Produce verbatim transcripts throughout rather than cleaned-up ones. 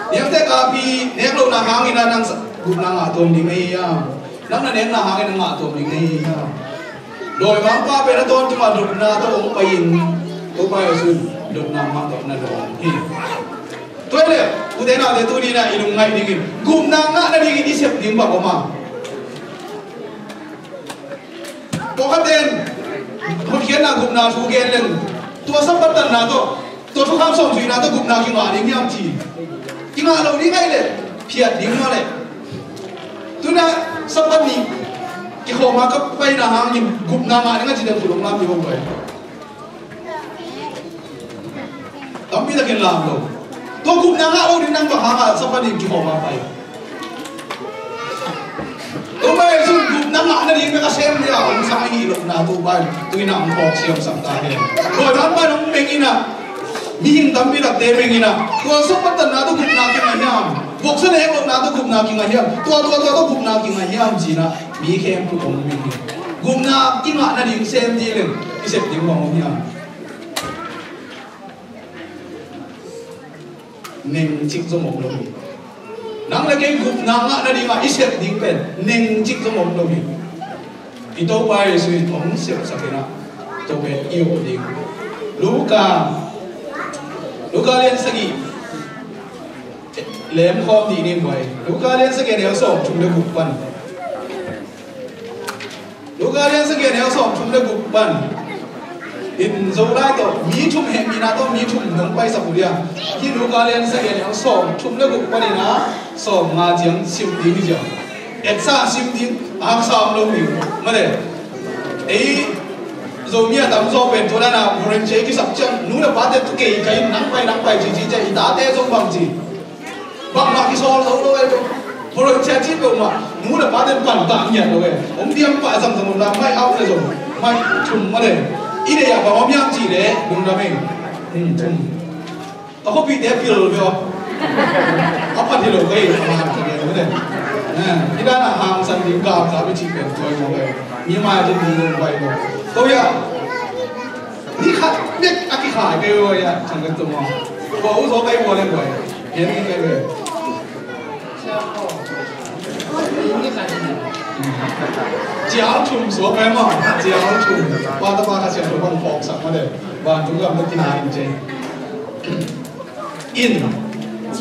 Niangte kapi nek lohna hangin a nang sa-, gupna ngah tuam ding ahi hiam? Nang na nekna hangin a ngah tuam ding ahi hiam? Dawimangpa pen a tawntung a dotna tawh hong pai-in Topa Jesu in dotna mah tawh na dawn hi. Tua hi leh ute naute, tuni-in ah i lungngaih dingin gupna ngah nadingin i sep ding bang om a? Pawlkhatte in hotkhiatna gupna thu gen leng, tua Sabbath tanna tawh, tua thukham sawmzuihna tawh gupna kingah ding hiam ci? Kingah lo ding ahih leh phiat ding mah leh. Tu-in ah Sabbath ni kikhawm a ka paina hangin gupna ngah ding a ci leng, khut hong lam ding om lo. Tampi takin lam lo. Tua gupna ngah lo ding nang bang hang a Sabbath ni kikhawm a pai? Tua pen Jesu in gupna ngah nading bek a sem dia hong sang ahih lohna tua pen tu-in ah hong phawk siamsak ta hen. Dawimangpa in hong meng in ah, mihing tampi takte meng in ah, tua Sabbath tanna tawh gupna kingah hiam? Voksa nek lohna tawh gupna kingah hiam? Tua, tua, tua tawh gupna kingah hiam ci-in ah mi khempeuh hong meng hi. Gupna kingah nading sem ding leng i sep ding bang om hiam? Nengcik zong om lo hi. Nang le kei gupna ngah nadingah i sep ding pen nengcik zong om lo hi. I Topa Jesu in hong sepsak in ah, tua pen i up ding. Luka, Luka lian sagih, lemkhawm dih ni buai. Luka lian sagih, a neu sawmthum le guk pan. Luka lian sagih, a neu sawmthum le guk pan. In Zolai tawh mi thum hehpihna tawh mi thum nong paisak uh dia. Hih Luka lian sagih, a neu sawmthum le guk panin a sawmnga ciang sim ding hi ciang. Etsa sim ding, a haksa om lo ding. Mate. Ei Zomi a tamzaw pen tua dan a volunteer kisap ciang, nu le pate tu kei ka inn nang pai, nang pai ci ci ciang, i tate zong bang ci. Bangmah kisawl zo lo e. Volunteer cih peuhmah nu le pate pan ta ngiat lo e. Hong diam pah zamzam un la, mai au le zong, mai thum mah le. I deih ah bang om hiam cih leh lungdam ing. Hmm, thum. A khuapihte pil ve aw. A phat hi lo kei, a man kei ve aw le. Eh, i dan a hangsan ding galkap i cih pen tua hi mawk e. Mi mai a cih ding lo pai lo. Ko ya. Ni khat bek a kikhai kei ve aw ya, thang kei tung aw. Ko u zaw kei ve aw le ko e. Hian ni kei ve. Cial thum suak ngai maw? Cial thum. Pa tapa Kha Siangtho bang phawksak mah le. Vantung gam na kina in ce. In.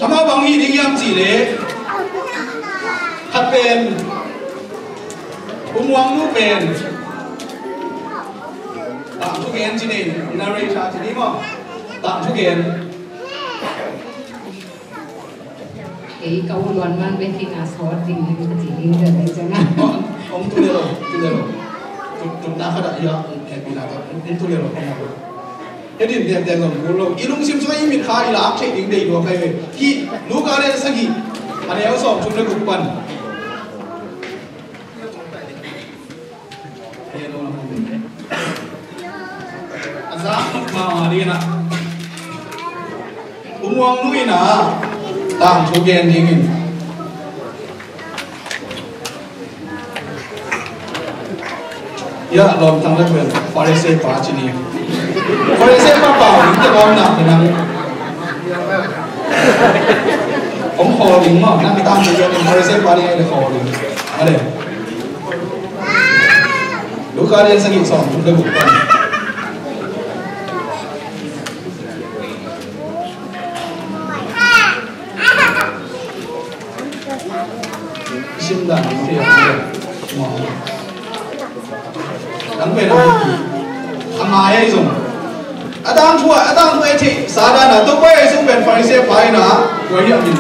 Amah bang hi ding hiam cih leh, khat pen U Muang nu pen tangthu gen ci ni, narrator ci ni maw? Tangthu gen. Ei ka u luan man bek hi na sawt ding hi ci ding deuh ding ciang a. Om tu le lo, tu le lo. Tu, tu na kha da ya, eh, pi na ka, om tu le lo, om tu le lo. He din diak diak zong kul lo. I lungsim sungah i mitkha i lak theih ding deih lua kai ve. Hih Luka lian sagih, a neu sawmthum le guk pan. A za mama ding in ah, U Muang nu in ah tangthu gen ding in. Ya, lawmtang le pen Pharisee pa ci ni. Pharisee pa pa, ute lawm nak nang. Om khawl ding maw, nang tangthu gen Pharisee pa ding a le khawl ding. A le. Luka lian sagih sawmthum le guk pan. Sim dan ding te a, nang pen a ngai ahi zong, a tangthu a, a tangthu a theihsa dan a, Topa Jesu pen Pharisee pa in a, tua hi a min.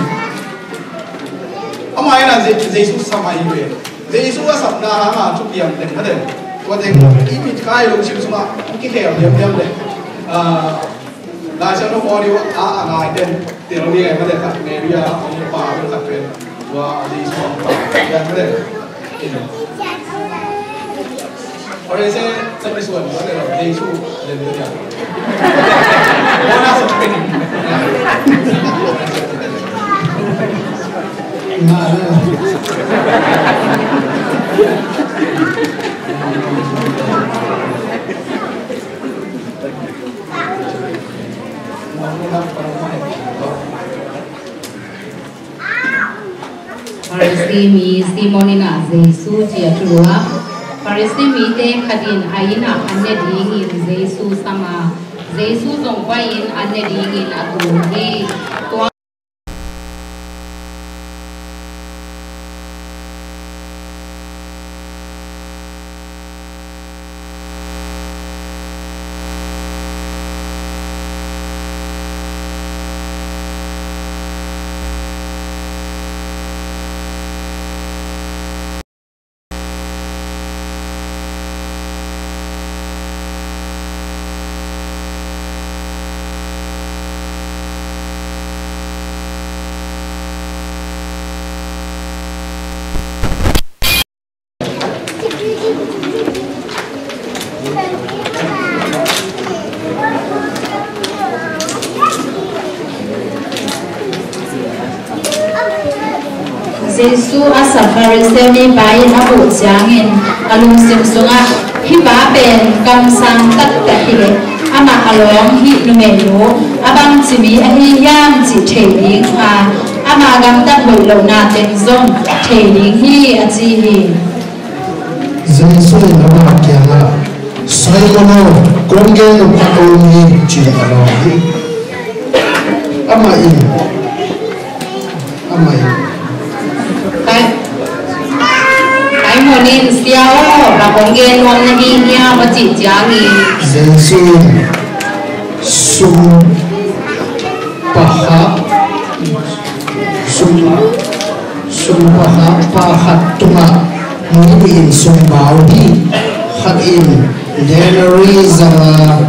Amah in a Je-, Jesu sam ahi ve. Jesu a sapna hang a thupiang teng mah teng, tua teng i mitkha i lungsim sungah hong kikhel liamliam leh, ah, Lai Siangtho khawng ding a, a ngai ten tel ding eh mah teng, khat Mary a hong pa, khat pen tua Jesu hong pa, mah teng. Pharisee, Sunday school, Sunday school, Sunday school. Bona sokpin. Farisi mi Simon in ah Jesu ci a thulu a, Farisi mite khat in a inn ah an ne dingin Jesu sam a, Jesu zong pai-in an ne dingin a tum hi. Tua Jesu a sap Farisi mipa in a muh ciangin a lungsim sungah, "Hih pa pen kamsang taktak hi leh, amah a lawng hih numeinu a bangci mi ahi hiam cih thei ding a, ama gamtat hoih lohna teng zong thei ding hi," a ci hi. Jesu in amah kiangah, "Simon aw, kong gen nop khat om hi," ci-in a dawng hi. Amah in, amah in, Simon in, "Sia aw, bang hong gen nuam na hi hiam?" a cih ciangin, Jesu in, "Sum pakhat, sum, sum pakhat, pakhat tungah mi nih in sum ba uh hi. Khat in denari zanga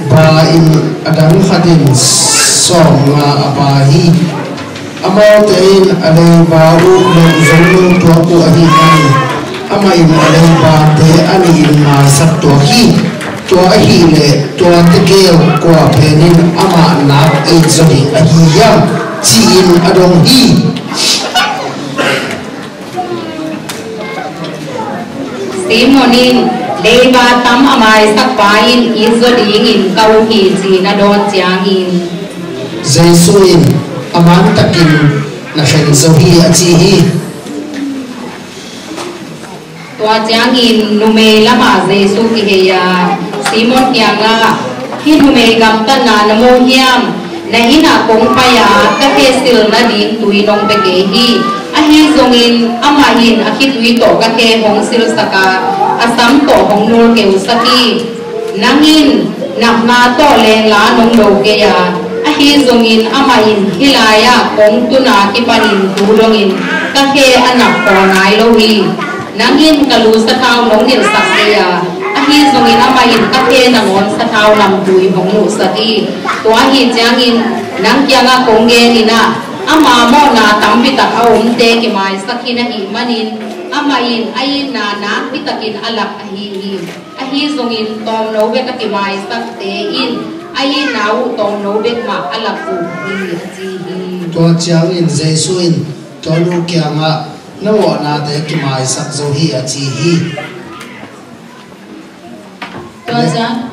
ba in, a dang khat in sawmnga a ba hi. Amaute in a leiba uh lawh zong nungtuak uh ahih manin amah in a leibate a nih in maisak tuak hi. Tua ahih leh tuate gel kua pen in amah nak it zaw ding ahi hiam?" ci-in a dong hi. Simon in, "Leiba tam a maisak pa in it zaw dingin ka um hi," ci-in a dawn ciangin, Jesu in, "A man takin na khen zo hi," a ci hi. Tua ciangin numei lamah Jesu kihei a, Simon kiangah, "Hih numei gamtatna na mu hiam? Na inn ah kong pai a, ka khe sil nading tui nong pia kei hi. Ahi zongin amah in a khitui tawh ka khe hong silsak a, a sam tawh hong nulkeusak hi. Nang in natna tawh lengla nong do kei a, ahi zongin amah in hih lai-ah kong tun a kipanin tu dongin ka khe a nak khawh nai lo hi. Nang in ka lu sathau nong nilhsak kei a, ahi zongin amah in ka khe nangawn sathau namtui hong nuhsak hi. Tua ahih ciangin nang kiangah kong gen in ah, ama mawhna tampi tak a omte kimaisak khin ahih manin, amah in a itna nakpi takin a lak ahi hi. Ahi zongin tawmno bek a kimaisakte in a itna uh tawmno bek mah a lak uh hi," a ci hi. Tua ciangin Jesu in, "Tua nu kiangah na mawhnate kimaisak zo hi," a ci hi. Tua ciang,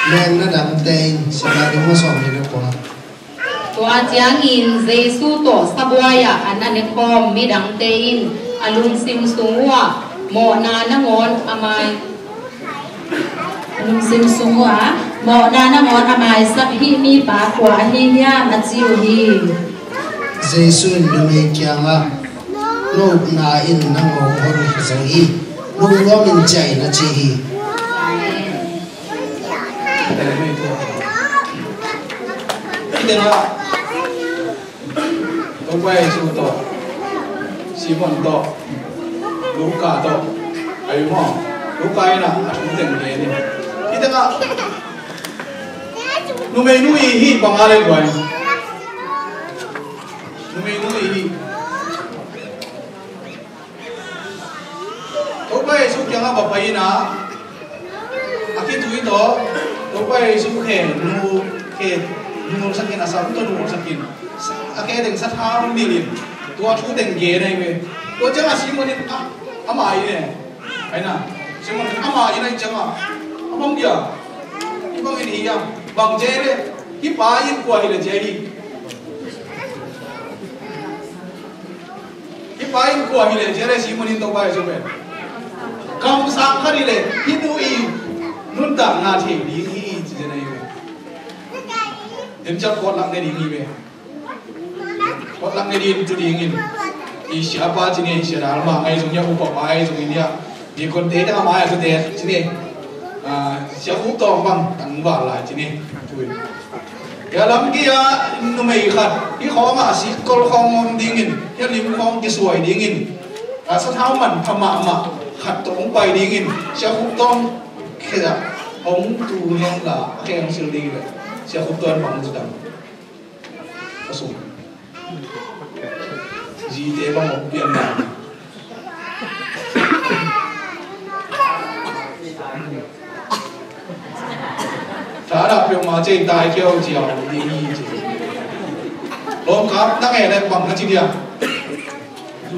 Lengna dangte in, Sia, dong a sawm ni na kua. Tua ciangin Jesu tawh sabuai-ah an a nekhawm midangte in a lungsim sung uhah mawhna nangawn a mai, a lungsim sung uhah mawhna nangawn a maisak hih mipa kua ahi hiam, a ci uh hi. Jesu in numei kiangah, "Na upna in nang hong hon zo hi. Lungnuam in ciah in," a ci hi. Hih tengah Topa Jesu tawh, Simon tawh, Luka tawh, a hi maw? Luka in ah a thu teng gen hi. Hih tengah numeinu i hih bang a leh guai. Numeinu i hih. Topa Jesu kiangah va pai in ah, a khitui tawh Topa Jesu khe nu, khe nulsak in, a sam tawh nulsak in, a khe teng sathau nilh in, tua thu teng gen ahi ve. Tua ciangah Simon in, "Ah, ama hi ne." Ai na, Simon in, "Ama hi ne," ciangah, "A bang dia? Hih bang in hi hiam? Bang ci leh, hih pa in kua hi leh ci hi." Pa in kua hi leh, J R S C mun in Topa Jesu pen kamsang khat hi leh, hih nu i nuntakna thei ding hi, ci zen ahi ve. Den ciang pawtlak ne ding hi ve. Pawtlak ne ding tu dingin, i siapa ci ni, sia dal ma ngai zong hia, upa pa ngai zong in hia, deaconte dang ma ngai zong te ci ni. Ah, Sia Khup Tawng bang tang val lai ci ni. Ui. Hia lam kia numei khat, hih khawng ah sikkol khawng om dingin, hia lim khawng kisuai dingin, a sathau manpha mahmah khat tawh hong pai dingin, Sia Khup Tawng khia hong tu hen la, a kheng sil ding hi ve. Sia Khup Tawng bang ci dang. A sung. Zite bang hong pian na. Tha dah peuhmah cei tai keu ciau ding hi ci. Lawmkap na ngei leh bang na ci dia.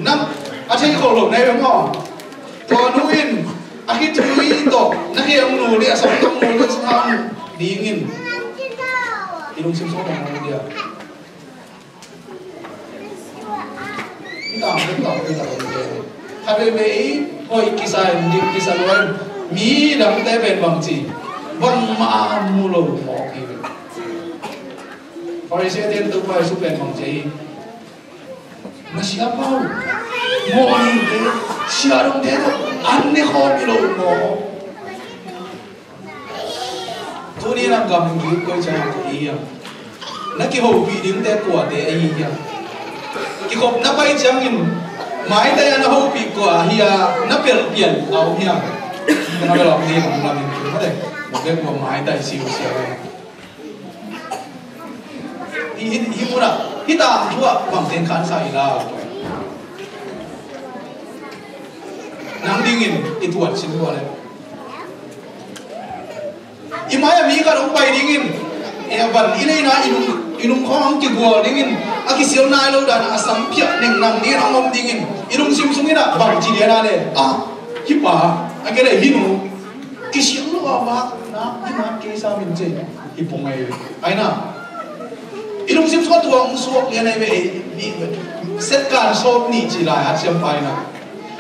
Nang a thei kho lo na hi ve maw. Tua nu in a khitui tawh na kheng nu le a sawm tawh nu le sawm dingin i lungsim sawm dong dia. Kha veivei hoih kisa in, dik kisa lua in, mi dangte pen bang ci, bangmah mu lo mawk hi. Pharisee-te in Topa Jesu pen bang ci hi. Na siapa uh mawhningte, siahdongte tawh an ne khawm hi lo maw? Tuni na gamgi koi ciang a koih hiam? Na kihopih dingte kuate ahi hiam? Kikhop na pai ciangin maitai a na hopih kua hi a, na pelh pian a om hiam? Na pelh pian a om lamin kin mate. Na pelh kua maitai siusiau hi. Hi, hi, hi munah, hi tangthu ah bang teng khansa i la uh? Nang dingin i tuat sin tua le. I mai-ah mi khat hong pai dingin, e, van i leina i nung, i nung khawng hong kigual dingin, a kisial nai lo dan a sam phiah neng nang dingin hong om dingin, i lungsim sungin ah bang ci lian a le, ah, hi pa, a kei le hi nu, kisial lo a vak na, hi na kei sa min ce, hi pong ai, ai na. I lungsim sungah tua hong suak lian ai ve, ei, mi, setkan sawm nih ci lai, a siampa in ah.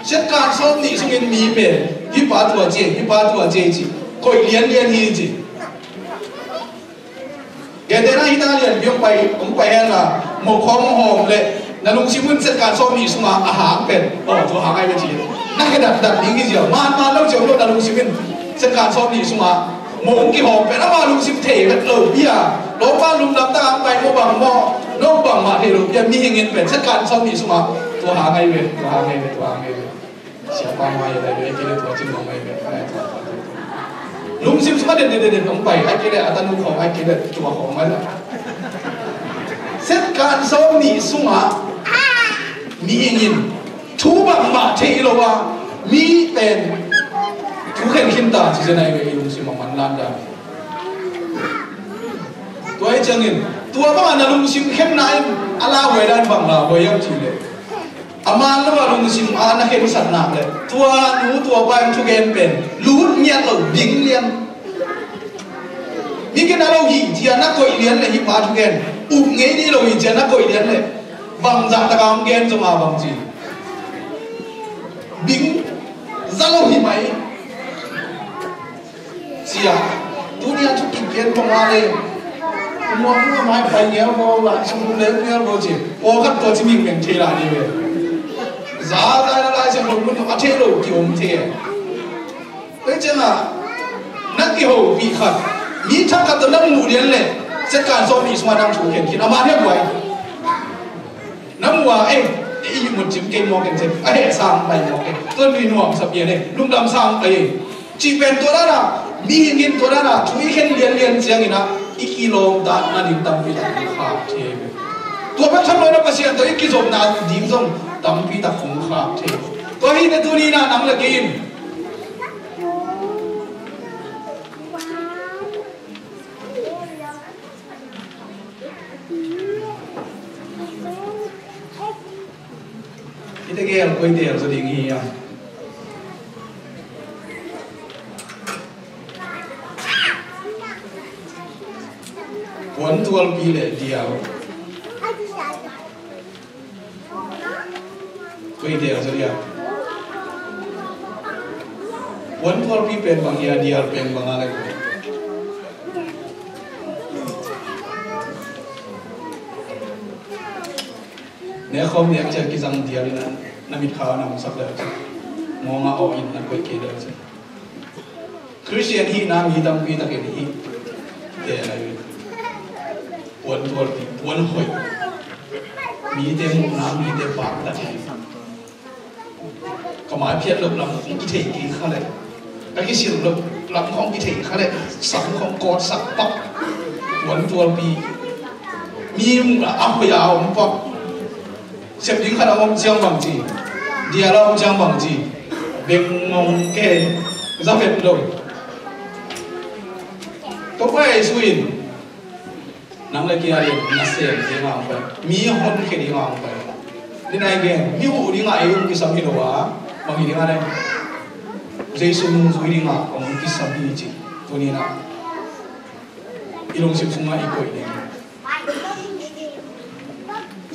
Setkan sawm nih sungin mi pen, hi pa tua ci, hi pa tua ci, ci. Koih lianlian hi ci. Gentehna in hih ta lianpi hong pai, hong pai hen la, mokhawm hong hawm leh, na lungsim un setkan sawm nih sungah a hang pen, aw, tua hang ai ve ci. Na khia datdat ding hi zia, manman lo ci om lo na lungsim in, setkan sawm nih sungah, mo hong kihawm pen, ama lungsim thei vet lo pi a, lawmpa lungdam tak hang pai mo bang mo, no bangmah thei lo pi a, mihing in pen, setkan sawm nih sungah, tua hang ai ve, tua hang ai ve, tua hang ai ve. Siapa mai lai ve, ai kei le tua cin lo mai ve, ai tua, tua, tua, tua. Lungsim sungah den, den, den, den, hong pai, ai kei le a tanu khawng, ai kei le tua khawng mai la. Setkan sawm nih sungah, mihing in, thu bangmah thei lo a, mi pen, thu khen khin ta, ci zen ai ve, i lungsim a man lan dan. Tua hi ciangin, tua bangah na lungsim khenna in, a lauhuai dan bang lauhuai hiam cih leh. A man lo a lungsim a na khensat nak leh, tua nu tua pa in thugen pen, lut ngiat lo, ding lian. Mi khen a lo hi, ci a na koih lian leh hih pa thugen, up ngei dih lo hi, ci a na koih lian leh, bangzah tak a hong gen zong a bang ci. Ding, za lo hi mai. Sia, tuni a thu kigen pong a le. Mua mua mai pai ngeu bo, la sung le ngeu bo ci. Pawlkhat tua ci mingmeng thei la ni ve. Za, za, la, la, siang bo mun a thei lo ki om thei. Tua ciang a, na kihopih khat. Mi thak khat tawh na muh lian le. Setkan sawm nih sungah nang thu khen khin. A man hiam buai. Na muh a, eh, eh, i mut cim kei mawk en cin. A heh sang pai mawk en. Tua nui nuam sa pian eh. Lungdam sang pai eh. Cih pen tua dan a, mihing in tua dan a, thu i khen lianlian ciangin a, i kilawm dan na ding tampi tak hong khak thei ve. Tua bek tham lo na Pasian tawh i kizopna ding zong tampi tak hong khak thei. Tua hi te tuni na nang le kei in. Hihte gel koi tel zaw ding hi a. Puan tualpi le dial. Koi dial zaw dia. Puan tualpi pen bang hia, dial pen bang a lai ko. Ne khom ne ciat kizang dial in a, na mit kha na hong sak leh. Mawng a aw in na koih kei leh. Khristian hihna mi tampi takin hih te lai. Puan tualpi, puan hoih. Mite muhna, mite paktat hi. Ka mai phiat loh lam kong kithei kik kha leh, ka kisil loh lam kong kithei kha leh, sam kong kawtsak pak. Puan tualpi. Mi muhna a hoih a om pak. Sep ding khat a om ciang bang ci, dial a om ciang bang ci, beng mong ke, za vet lo. Topa Jesu in nang le kei a ding na sem ding a hong pai, mi honkhia ding a hong pai. Ding a i gen, mi huh ding a ei hong kisam hi lo a, bang hi ding a ding, Jesu nungzui ding a hong kisam hi ci. Tuni in a i lungsim sungah i koih ding.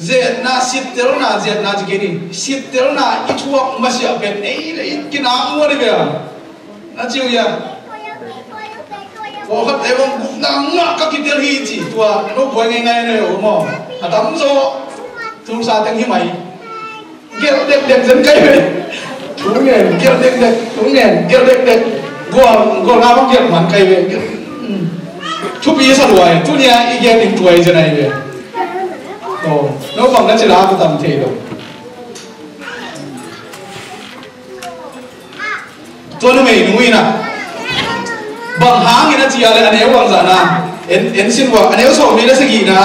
Ziatna, sittelna, ziatna ci kei ni. Sittelna i thuak masiah pen ei le i kinak muat hi ve a. Na ci uh hia? Pawlkhatte bang gupna ngah ka kitel hi ci. Tua no buai ngeingai ne uh maw. A tamzaw Tulsa teng hi mai. Gelh dekdek zen kai ve. Thu ngen, gelh dekdek, thu ngen, gelh dekdek. Gual, gual nga bang gelh man kai ve. Thupi sa lua e, tuni a i gelh ding tuai zen ai ve. Oh, no bang na ci la ka tam thei lo. Tua numeinu in a, bang hangin a ci a le, a neu bangzahna, en, en sin ua, a neu sawmli le sagihna,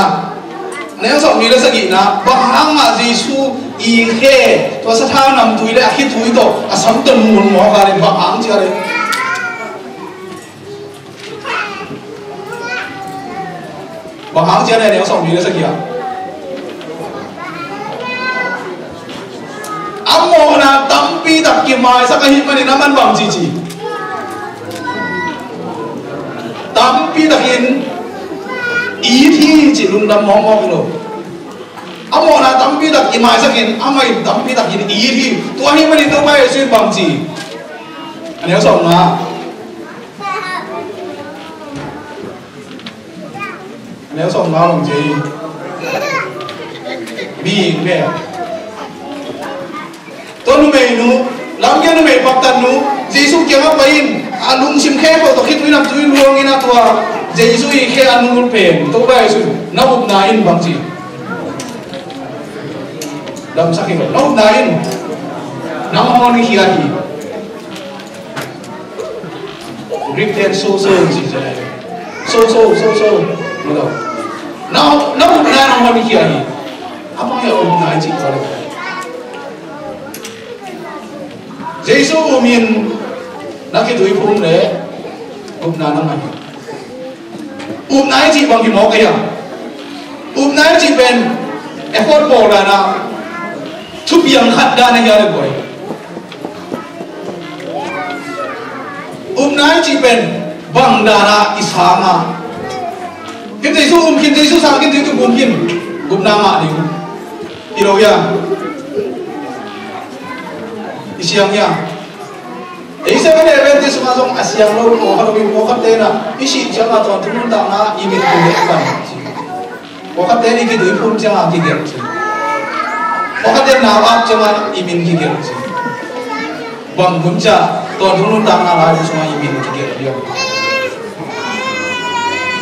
a neu sawmli le sagihna, bang hangah Jesu i khe, tua sathau namtui le a khitui tawh a samtawn mun mawk a le, bang hang ci a le. Bang hang ci a le, a neu sawmli le sagih ah. A mawhna tampi tak kimaisak ahih manin a man bang ci ci. Tampi takin it hi ci, lungdam mawkmawk hi lo. A mawhna tampi tak kimaisakin, amah in tampi takin it hi. Tua ahih manin Topa Jesu in bang ci. A neu sawmnga. A neu sawmnga bang ci. Mi in ve. Tua numeinu, lamkia numei paktatnu, Jesu kiangah pai in, a lungsim khempeuh tawh khitui namtui luang in a tua Jesu i khe a nul pen, Topa Jesu, na upna in bang ci. Damsak hi lo, na upna in, nang hong honkhia hi. Greek ten so so ci ci lai. So so, so so. Ni lo. Na, na upna in hong honkhia hi. Amah hi a upna i cih tua le. Jesu um in na khitui phum le upna na ngah hi. Upna i cih bang hi mawk a hiam? Upna i cih pen effort bawl dan a, thupiang khat dan a hi a le buai. Upna i cih pen bang dan a i sang a. Khin Jesu um, khin Jesu sang, khin Jesu um khin. Upna ngah ding. Hi lo hia? I siang hia? Ei Seventh Day Adventist sungah zong a siang lo, pawlkhat lo in, pawlkhatte in a i sih ciangin tawntung nuntakna i mit kong leh pan ci. Pawlkhatte in i khitui phum ciangin kigelh ci. Pawlkhatte in nau ap ciangin i min kigelh ci. Bang hun ciang tawntung nuntakna laibu sungah i min kigelh hiam?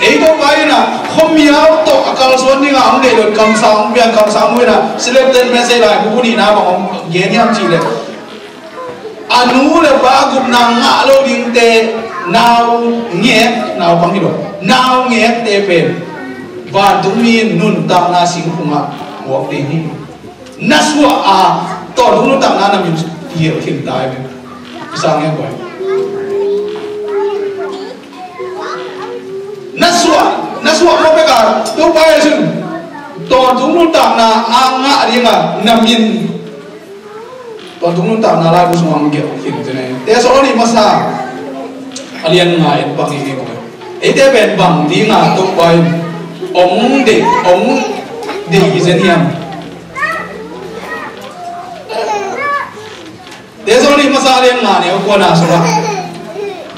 Ei Topa in a khuamial tawh a kalsuan dingin a hong deih lo in kamsang, pian kamsang nu in a Selected Message laibu nihna bang hong gen hiam cih leh, a nu le pa gupna ngah lo dingte naungek, naupang hi lo, naungekte pen vantungmi nuntakna singkungah muak ding hi. Na suah a tawntung nuntakna na min kigelh khin ta hi. Sang ngen buai. Na suah, na suah mawk bek a Topa Jesu in tawntung nuntakna a ngah dingin na min tawntung nuntakna laibu sungah hong gelh khin ci ne. Thesalonika masa a lian nga en pak hi kei ko. Eite pen bang dingin Topa in hong deih, hong deih hi zen hiam? Tezawni masa a lian nga neu kua na sungah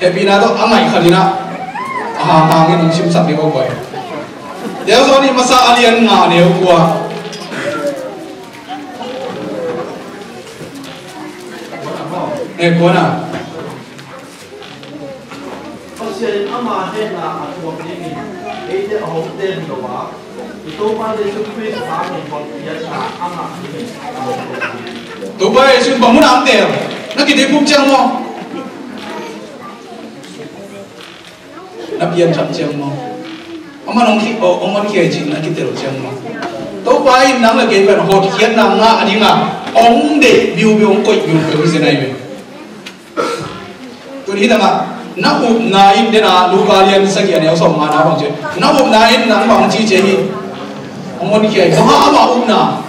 hehpihna tawh a ngaih khat in ah a hang hangin hong simsak ding a koi. Tezawni masa a lian nga neu kua. Neu kua na. Pasian in ama hehna a thuak dingin eite a hong teel hi lo a, i Topa Jesu Khrist hangin hotkhiatna a ngah dingin a hong teel hi. Topa Jesu in bang hun a hong teel? Na kiteelphum ciang maw? Na pianthak ciang maw? Amah hong khi, hong honkhia hi cih na kiteel ciang maw? Topa in nang le kei pen hotkhiatna ngah dingin hong deih biubiu, hong koih biubiu hi zen ahi ve. Tuni hi tangah na upna in, dena Luka lian sagih a neu sawm nga na bang ci, na upna in nang bang ci ci hi. Hong honkhia hi. Bang hang amah upna?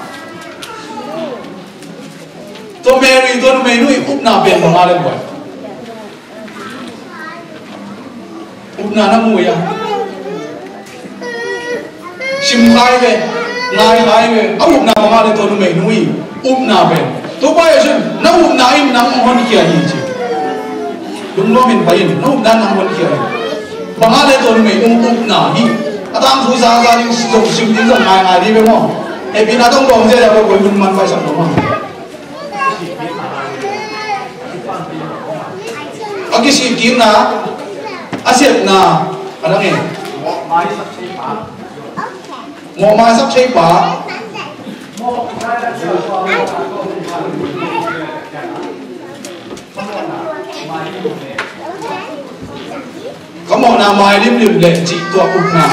Tua Mary, tua numeinu i upna pen bang hang leh buai? Upna na mu hia? Sim kha hi ve, ngai kha hi ve. A upna bang hang leh tua numeinu i upna pen? Topa Jesu in na upna in nang hong honkhia hi ci. Lungnuam in pai in, na upna in nang hong honkhia hi. Bang hang leh tua numeinu upna hi. A tangthu zaza ding zong, sim ding zong ngaingai ding ve maw? Hehpihna tawh hong dawng ziahziah, koi hun man paisak lo maw? A kisih kikna, a sepna, a dang e. Mawh maisak thei pa. Ka mawhna mai limlim leh cih tua upna.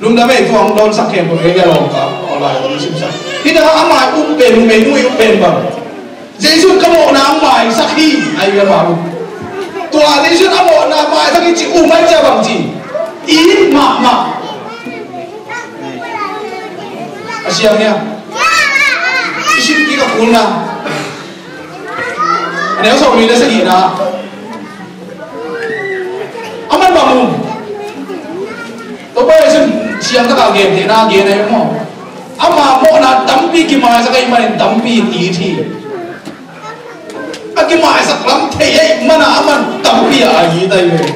Lungdam ei, tua hong dawnsak khempeuh ei a lawm ka aw lai hong simsak. Hi dang a mai up pen, numeinu i up pen bang? Jesu in ka mawhna hong maisak hi, a hi ve ama up. Tua Jesu in a mawhna maisak hi cih um ai cia bang ci? I it mahmah. A siang hia? I sim kik a kulna. A neu sawmli le sagihna. Aman bang um? Topa Jesu in siangtho a gentehna gen ahi maw? Ama mawhna tampi kimaisak ahih manin tampi in it hi. A kimaisak lam thei ahih manin aman tampi a it ahi ve.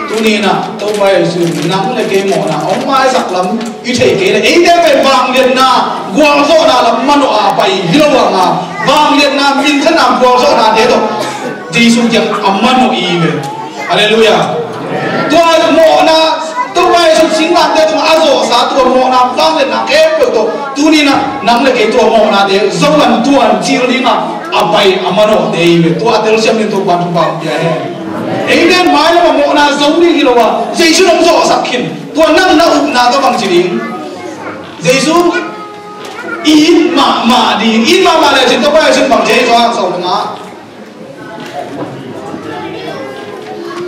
Tuni in ah Topa Jesu in nang le kei mawhna hong maisak lam i theih kei leh, eite pen vangliatna gualzawhna lam manawh a pai hi lo hang a, vangliatna, minthanna, gualzawhnate tawh Jesu kiang a manawh i hi ve. Halleluiah. Tua mawhna, Topa Jesu singlante tungah a zawhsa tua mawhna, vangliatna khempeuh tawh tuni in ah nang le kei tua mawhnate zo, an tuan cil dingah a pai a manawhte i hi ve. Tua a telsiam ding Topa in thupha hong pia hen. Eite in mailam a mawhna zo ding hi lo a, Jesu in hong zawhsak khin. Tua nang na upna tawh bang ci ding? Jesu i it mahmah ding. I it mahmah le cin Topa Jesu in bang ci? Johan sawm le nga.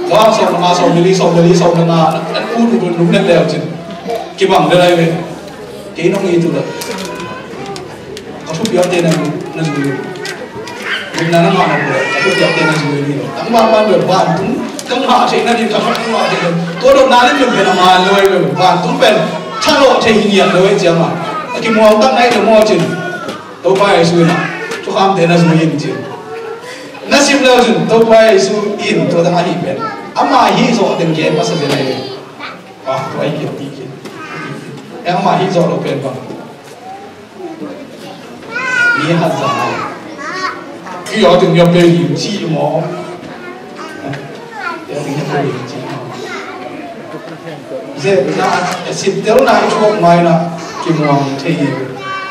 Johan sawm le nga, sawm le li, sawm le li, sawm le nga. An ut ut un lungnet le cin. Kibang le lai ve. Kei nong it uh leh ka thupiakte na, na zui uh. Gupna na ngah nop leh ka thupiakte na zui uh hi lo. Tangval pan bel vantung ka ngah theih nading, ka thuak ka ngah theih nading. Tua dotna limlim pen a man lo ahi bel, vantung pen thalawh thei hi ngiat lo ahi ciangin a kimuang tak na hih leh maw cin, Topa Jesu in ah thukhamte na zui in cin. Na sim le uh cin, Topa Jesu in tua tang ahih pen ama hih zawh teng gen masa zen ahi. Ah, tua i kiat i kiat. Engmah hih zawh lo pen bang? Mi hat zah. Kei a ding a pe hi ci maw? Kei a ding a pe hi ci maw? Zehna, sittelna i thuak mai-in ah kimuang thei hi.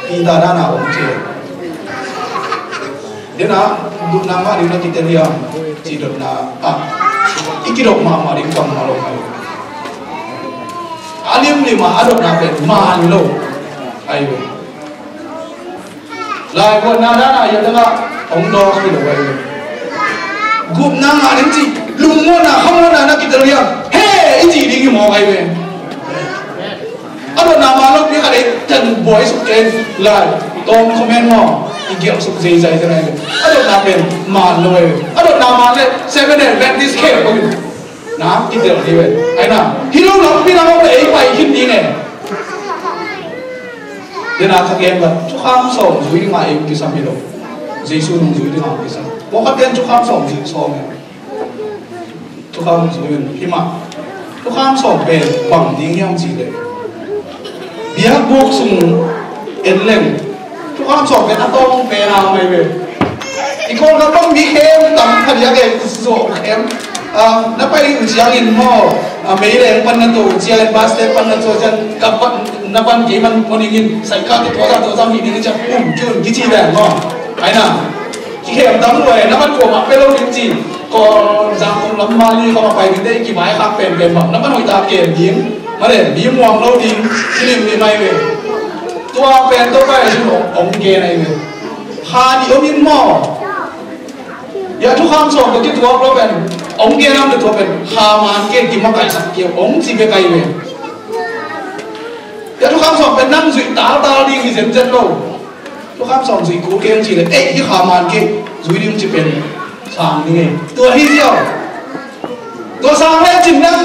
Peter dan a om thei. Dena, dutna mah ding na kitel hiam? Cih dotna ah i kidop mahmah ding bangmah lo ahi. A limlim ah a dotna pen man lo ahi ve. Laivuanna dan a i a dang ah hong dawk hi lo ahi ve. Gupna ngah ding cih lungmuanna, khamuanna na kitel hiam? He, i cih ding hi mawk ahi ve. A dotna man lopi khat ei ten buai suk kei lai. Tawm comment maw, i giak suk zeizai te lai. A dotna pen man lo ei. A dotna man le Seventh Day Adventist khempeuh in na kitel hi ve. Ai na, hi lo lampi na mawk le ei pai khin ding e. Dena ka gen bang, thukham sawm zui ngah ei kisam hi lo. Jesu nungzui ding a kisam. Pawlkhat ten thukham sawm zui sawm e. Thukham zui in hi mah. Thukham sawm pen bang ding hiam cih leh, biakbuk sung en leng thukham sawm pen a tawng pen a mai ve. I Kawlgam bang mi khem tam kha diak e, zawh khem. Ah, na pai uh ciangin maw, ah, meileng pan na to uh ciangin, bus stand pan na to uh ciangin, ka pan, na pan kei man pawning in, saikal te tuazang tuazang hi ding ciang, um, kiun kici ve maw. Ai na, kikhem tam lua e, na pan kuamah pe lo ding ci. Ko zang kong lam mah li kong a pai ding te, kivaikhak penpen maw, na pan hoih ta kem ding. Mah le, mi muang lo ding, kilim ni mai ve. Tua pen Topa Jesu hong, hong gen ahi ve. Kha nih om in maw. Ya thukham sawm tawh kituak lo pen, hong gen nam le tua pen, kha man kei, kimakaihsak kei, hong ci bek ahi ve. Ya thukham sawm pen nang zuih taltal ding hi zenzen lo. Thukham sawm zuih kul kei hong ci le, ei, hih kha man kei, zui ding ci pen sang ding e. Tua hi ziau. Tua sang le cin nang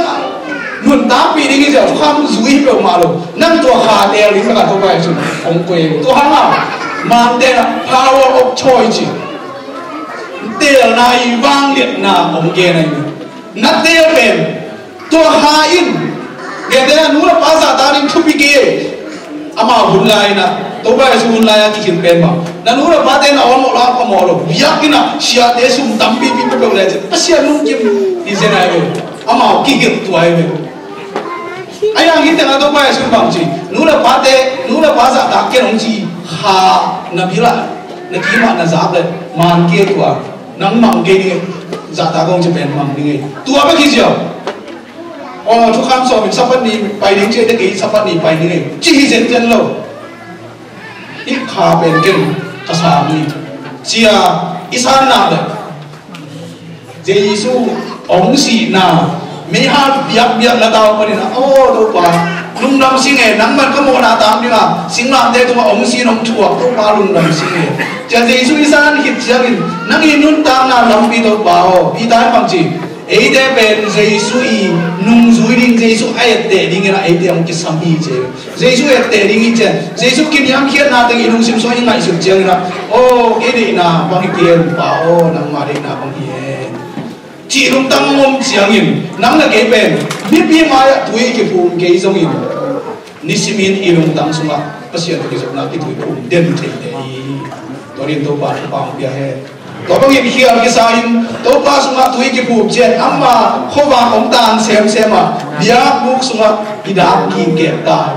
nuntakpih ding hi ziau, thukham zui hi peuhmah lo. Nang tua kha teel ding taka Topa Jesu in hong koih e. Tua hang a, Mangte in a power of choice ci. Teelna i vangliatna hong gen ahi ve. Na teel pen, tua kha in, gentehna nu le pa zahtak ding thupi kei. Amau hun lai in a, Topa Jesu hun lai a kikhil pen mah. Na nu le pate na awlmawh lai phamawh lo. Biakinn ah siate sum tampipi peuhpeuh le cin, Pasian lungkim hi zen ahi ve. Amau kihilh tua ahi ve. Ahi hang hih teng ah Topa Jesu in bang ci, nu le pate, nu le pa zahtak ken hong ci, kha na bil ah, na kim ah na zak le, man kei tua, nang mang kei ding e, zahtak hong ci pen mang ding e. Tua bek hi ziau. Aw, thukham sawm in Sabbath ni pai ding ci e, te kei Sabbath ni pai ding e, ci hi zenzen lo. Hih kha pen ken ka sang hi, ci a i san nak le. Jesu hong sihna, meihal biakbiak na tau panin a, aw Topa, lungdam sing e, nangman ka mawhna tang ding a, singlamteh tungah hong si in hong thuak, Topa lungdam sing e. Ci a Jesu i san khit ciangin, nang i nuntakna lampi Topa aw, Peter in bang ci, eite pen Jesu i nungzui ding, Jesu a etteh dingin a eite hong kisam hi ci e. Jesu etteh ding i cian, Jesu kiniamkhiatna teng i lungsim sungah i ngaihsut ciangin a, aw, kei deihna bang hi kei, Pa aw, nangma deihna bang hi e, cih lungtang om ciangin, nang le kei pen mipi mai-ah tui kiphum kei zongin, nisimin i lungtang sungah Pasian tawh kizopna kituiphum den theite hi. Tua dingin Topa thupha hong pia hen. Tua bangin khial kisa in Topa sungah tui kiphum ciang, ama khuavak hong tang semsem a, biakbuk sungah i dak kikep ta.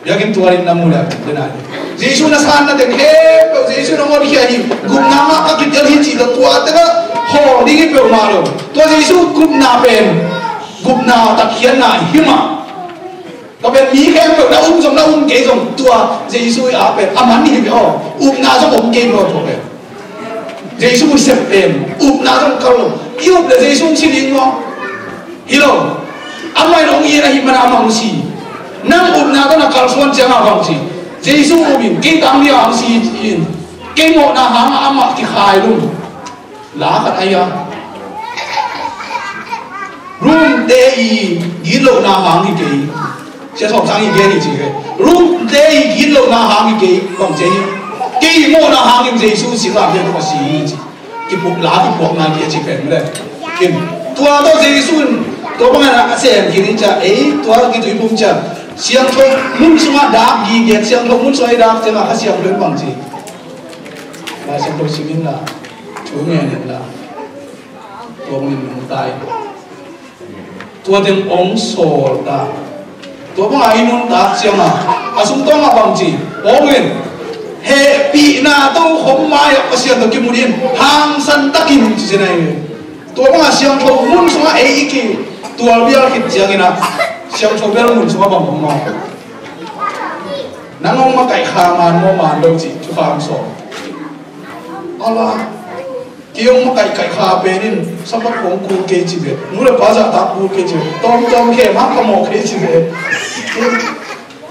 Biakinn tualin na mu le, den a hi. Jesu na sanna teng khempeuh Jesu in hong honkhia hi. Gupna ngah ka kitel hi cih tawh tua tengah khawl ding hi peuhmah lo. Tua Jesu gupna pen, gupna tatkhiatna hi mah. Tua pen mi khempeuh na um zong na um kei zong tua Jesu i a pen a man hi ve aw. Upna zong om kei lo tua pen. Jesu sep pen upna zong kal lo. I up le Jesu si ding maw? Hi lo. Amah in hong it ahih manin amah hong si. Nang upna tawh na kalsuan ciangin a bang ci, Jesu up in, kei tang ding a hong si in, kei mawhna hangah amah kikhai lum. La khat ahi a, Rom te i gitlohna hang hi kei. Sia Thawm Sang i gen hi ci ve. Rom te i gitlohna hang hi kei, bang ci hi. Kei mawhna hangin Jesu singlamteh tungah si hi ci. Kipuak la, kipuak ngai kei a ci pen le. Kin, tua tawh Jesu in tua bangin a sem khin hi ci a, ei tua kituiphum ci a, siangtho mun sungah dak gige, siangtho mun sungah i dak ciangah Kha Siangtho in bang ci. Lai Siangtho sim inla, thu ngen inla, tua bangin nungta in. Tua teng hong sawl ta. Tua banga i nuntak ciangin a sungtawngah bang ci, Paul in, hehpihna tokhom mai-ah Pasian tawh kimu dingin hangsan takin ci ci nai ve. Tua banga siangtho mun sungah ei i kitualbial khit ciangin a, siangtho biakmun sungah bang hong om? Nang hong makaih kha man maw, man lo cih thukham sawm. Ala, kei hong makaih kaih kha pen in Sabbath kong kul kei ci ve. Nu le pa zahtak kul kei ci ve. Tawmtawm khem hang ka mawh kei ci ve.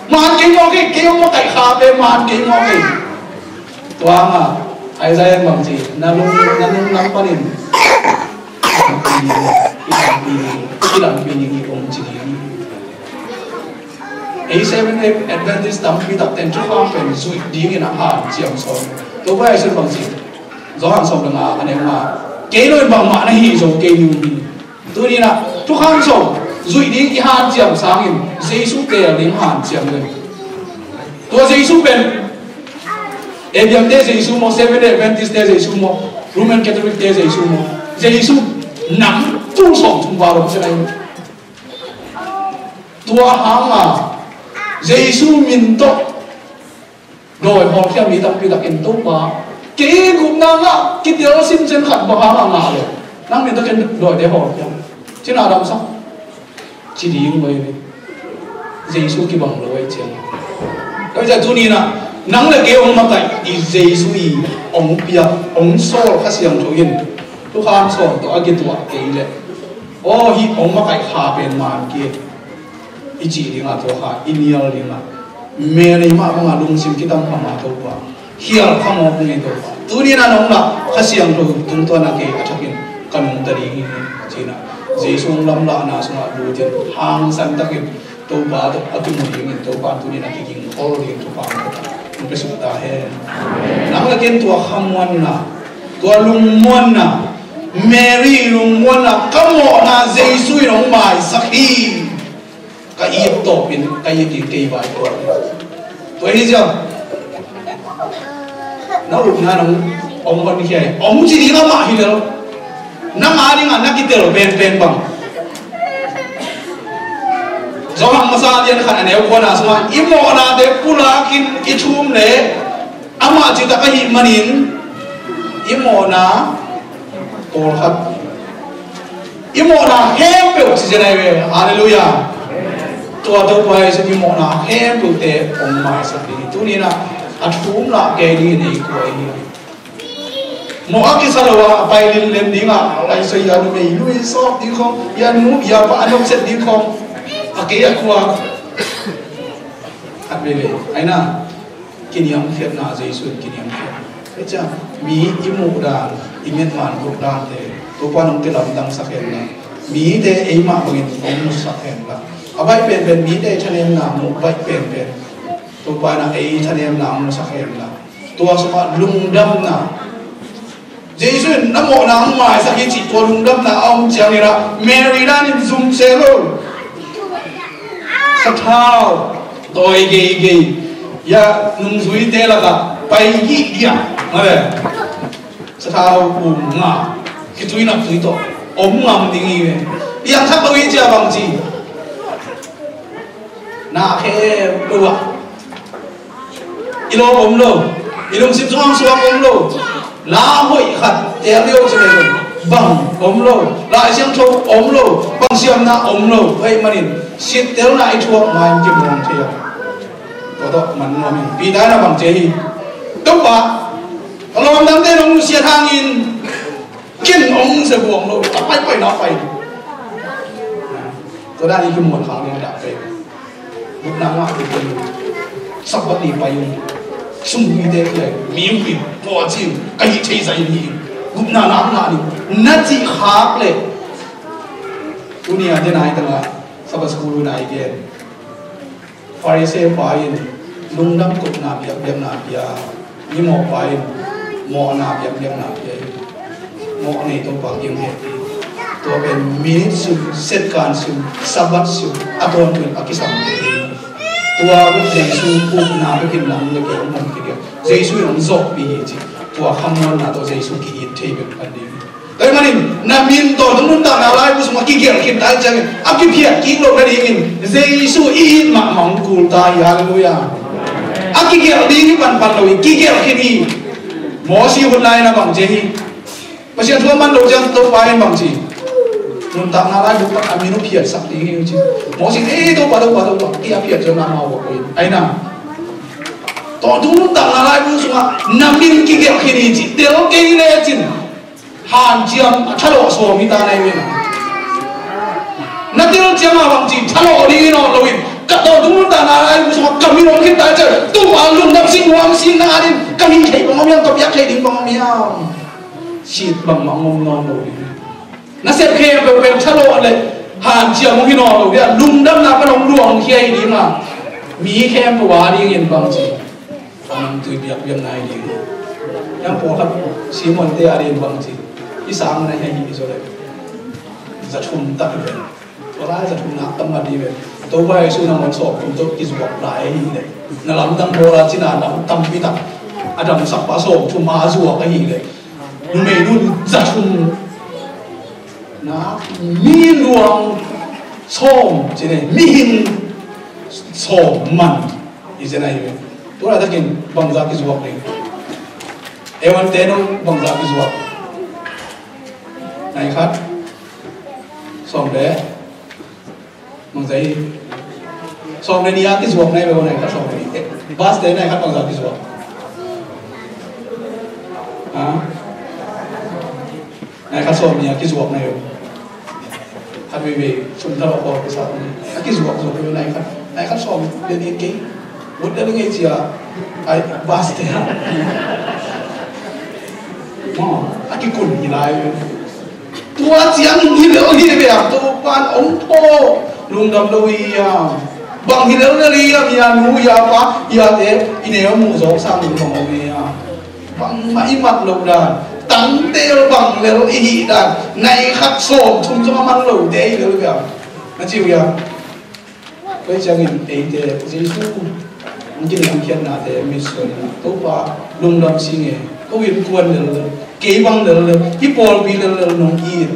Man kei mawk ei, kei hong makaih kha pen man kei mawk ei. Tua hangah Isaiah in bang ci, na lung, na lunglam panin i lampi, i lampi, i lampi ning hi om ci ding. Ei Seventh Day Adventist tampi takte in thukham pen zuih dingin a hanciam sawn. Topa Jesu in bang ci? Johan sawm le nga a neu nga, kei lo in bangmah na hih zo kei ning hi. Tuni in ah thukham sawm zuih ding i hanciam sangin Jesu teel ding hanciam lo in. Tua Jesu pen Abiam te Jesu maw, Seventh Day Adventist te Jesu maw, Roman Catholic te Jesu maw, Jesu nam tul sawm thum val om se lai. Tua hanga Jesu min tawh dawi hawlkhia mi tampi takin, Topa, kei gupna ngah kitel simsen khat bang hanga ngah lo, nang min tawh ken dawite hawlkhia, cina damsak, ci ding mai ve. Jesu kibang lo ai ciang. Koi za tuni in ah nang le kei hong makaih i Jesu i hong piak, hong sawl Kha Siangtho in thukham sawm tawh a kituah kei leh, aw, hih hong makaih kha pen man kei i cih dingah, tua kha i nial dingah, Mary mah bangah lungsim kitam kha ma, Topa, khial kha mawk ing ei, Topa. Tuni in ah nong lah Kha Siangtho tungtawn ah kei a thakin ka nungta ding hi, ci-in ah Jesu hong lamlahna sungah lut in hangsan takin Topa tawh a kimu dingin, Topa in tuni in a kigingkhol ding thupha hong pia suk ta hen. Nang le ken tua khamuanna, tua lungmuanna, Mary lungmuanna, ka mawhna Jesu in hong maisak hi. Ka it tawpin ka it ding kei vai tuak. Tua hi ziau. Na upna nang hong honkhia hi, hong ci ding amah hi lel. Nang a dingah na kitel penpen bang? Johan masa lian khat a neu kuana sungah i mawhnate pulakin i thum leh amah citak ahih manin i mawhna pawlkhat, i mawhna khempeuh ci zen ahi ve. Halleluiah. Tua Topa Jesu i mawhna khempeuhte hong maisak ding hi. Tuni in ah a thum lah kei dingin ei kuai hi. Mawh a kisa lo a pai linlen dingah, a pai so i a numei lui sawp ding khawng, i a nu i a pa a nopset ding khawng, a kei a khua khat veve. Aina, kiniamkhiatna, Jesu in kiniamkhiatna. Kei ciang mi i muh dan, i metman guk dante Topa nong kilamdangsak hen la, mite eimah bangin hong musak hen la, a baih penpen mite i thanemna muh baih penpen Topa in ah ei thanemna hong musak hen la, tua sungah lungdamna, Jesu in na mawhna hong maisak hi cih tua lungdamna a om ciangin ah Mary dan in zum se lo. Sathau tawi geigei, ya, nungzuite lakah pai gihgiah, male, sathau um nga, kituinak tui tawh om ngam ding hi ve. Piangthak lo hi cia bang ci? Na khempeuh ah i lawm om lo, i lungsim sungah suak om lo, la hoih khat teel deuh ci leh bang om lo, Lai Siangtho om lo, bang siamna om lo, ahih manin sittelna i thuak ma-in kimuang thei a, tua tawh man nuam hi. Peter in a bang ci hi? Topa, ka lawmdangte nong nusiat hangin ken hong ze buang lo, a paipaina pai. Tua dan i kimuan khak ding a dah pen gupna ngah kei pen, Sabbath ni pai ung, sumhite khia in, mi uh in, tua ci in, ka hih thei zah in hi in, gupna na ngah ning na cih khak leh, tuni a den a i tangah Sabbath school uh na i gen. Pharisee pa in lungdam koihna biakbiakna pia, mimawh pa in mawhna biakbiakna pia hi. Mawh nei Topa kiang hehpih. Tua pen minit sum, second sum, Sabbath sum a tawntung a kisam hi. Tua bek Jesu upna bekin nang le kei hong om kei ding. Jesu in hong zawhpih hi ci. Tua khamuanna tawh Jesu ki-it thei bek pan ding. Tua ahih manin na min tawh tung nuntakna laibu sungah kigelh khin ta ahih ciangin a kiphiat kik loh nadingin Jesu i it mahmah hong kul ta hi. Halleluiah. A kigelh ding hi panpan lo hi, kigelh khin hi. Mosi hun lai-in a bang ci hi? Pasian thu a man lo ciang Topa in bang ci? Nuntakna laibu pan a min uh phiatsak ding hi ci. Mosi in, "Ei, Topa, Topa, Topa," ci a phiat ciang amau a koi. Aina, tawh tung nuntakna laibu sungah na min kigelh khin hi ci tel kei lecin hanciam a thalawh sawm hi ta na hi ve. Na tel ciang a bang ci, thalawh ding hi nawn lo in, ka tawh tung nuntakna laibu sungah ka min hong khin ta ciang, Topa, lungdam sing, nuam sing na adin ka hih theih bang om hiam, ka piak theih ding bang om hiam? Sit bangmah om nawn lo ding. Na sep khempeuh pen thalawh le hanciam hong hi nawn lo hi a, lungdamna pan hong luangkhia hi ding a, mi khempeuh a dingin bang ci? A nungtui biakbiakna hi ding. Nang pawlkhat Simon te a ding bang ci, i sang na hia hi i zaw le. Za thum tak hi ve. Tua lai za thum nak tam mah hi ve. Topa Jesu nangawn sawmthum tawh kizuak lai hi le. Na lamdang bawl a cina lam tampi tak a damsakpa sawmthum a zuak ahi le. Numei nun za thum na mi luang sawm ci ne, mihing sawm man. I zen ahi ve. Tua laitakin bangzah kizuak ding? Ewan te nong bangzah kizuak? Nai khat. Sawm le. Bangzah hi. Sawm le nih a kizuak nai ve, nai khat sawm le nih. Eh, bas te nai khat bangzah kizuak? Ha? Nai khat sawm nih a kizuak nai ve. Khat veivei sum thalo ko kisa ko ni. A kizuak zuak ve nai khat. Nai khat sawm le nih kei. Mut le ngei cia. Ai, bas te ha. Mo, a kikun hi lai ve. Tua ciang hi lel hi ve a, Topan ong pho. Lungdam lo hi a. Bang hi lel lel hi a, hi a nu, hi a pa, hi a te, i neu mu zong sang lung bang om hi a. Bangmah i mat loh dan, tangtel bang lel i hih dan, nai khat sawm thum zong a man lote i lel hi a. Na ci uh hi a. Tua ciangin eite Jesu hong kiniamkhiatnate mitsuan in ah, Topa, lungdam sing e, ko innkuan lel lel, kei bang lel lel, hih pawlpi lel lel nong it.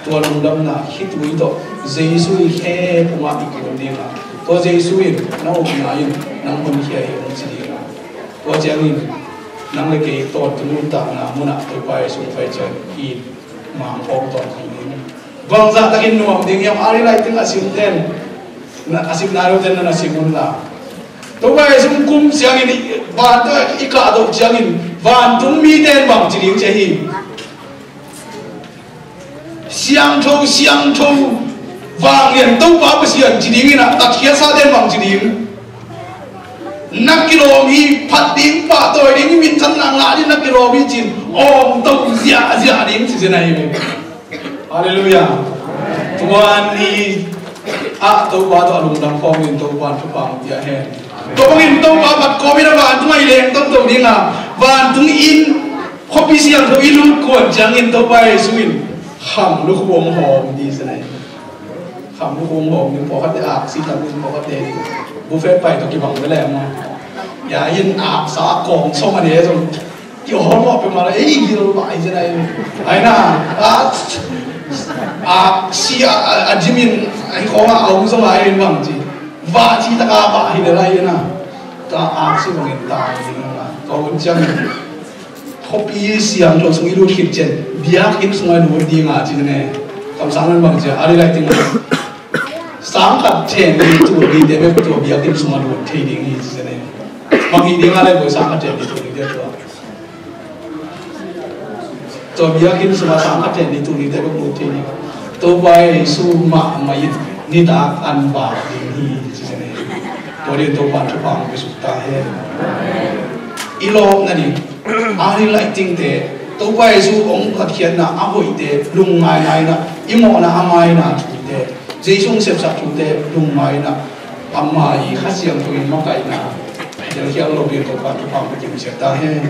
Tua lungdamna khitui tawh Jesu i khe pumah i kun ding a, tua Jesu in nang ukna in nang honkhia hi hong ci ding a. Tua ciangin nang le kei tawntung nuntakna munah Topa Jesu pai ciang i mangkhawm tawntung ding. Bangzah takin nuam ding hiam? Ari lai ting a sim ten, na, a sim nai lo ten na, na sim un la. Topa Jesu kum ciangin i, vantung i kahdoh ciangin vantung mi ten bang ci ding ci hi. Siangtho, siangtho, vanglian Topa Pasian ci ding in ah, tatkhiatsa ten bang ci ding? Na kilawm hi, phat ding, pahtawi ding, minthanna ngah ding na kilawm hi cin, awngto ziahziah ding ci zen ahi ve. Halleluiah. Tua ni ah Topa tawh a lungdam khawm in Topa thupha hong pia hen. Tua bangin Topa phat kawm in a vantung ah i leng toto ding a, vantung in khuapi siangtho i lut kuan ciangin Topa Jesu in kham lukhu hong hawm hi zen ahi. Kham lukhu hong hawm ding, pawlkhatte aksi tam ding, pawlkhatte buffet pai tawh kibang ve leh maw. Ya in aksa kawng sawm a ne zong kihawm mawh peuhmah lo, ei gil mah hi zen ahi. Ai na, a, aksi a, a, a dimin a hi khawng a om zong a hi bang ci. Vah ci taka vah hi lel ahi na. Ta aksi bangin ta hi ding a. Tua hun ciangin khuapi siangtho sung i lut khit ciang biakinn sungah lut ding a ci ne. Kamsang nan bang ci a, a ri lai ting a. Sang khat then ni tul nite bek tua biakinn sungah lut thei ding hi ci ne. Bang hi ding a lai boi sang khat then ni tul nite tua. Tua biakinn sungah sang khat then ni tul nite bek lut thei ding. Topa Jesu mahmah in nitak an vak ding hi ci ne. Tua ding Topa thupha hong pia suk ta hen. I lawpna ding, a ri lai tingte, Topa Jesu hong phatkhiatna a hoihte, lungngaingaina, i mawhna a maina thute, Jesu hong sepsak thute, lungngaina, ama i Kha Siangtho in makaihna, delkhial lo ding Topa thupha hong pia kimsiat ta hen.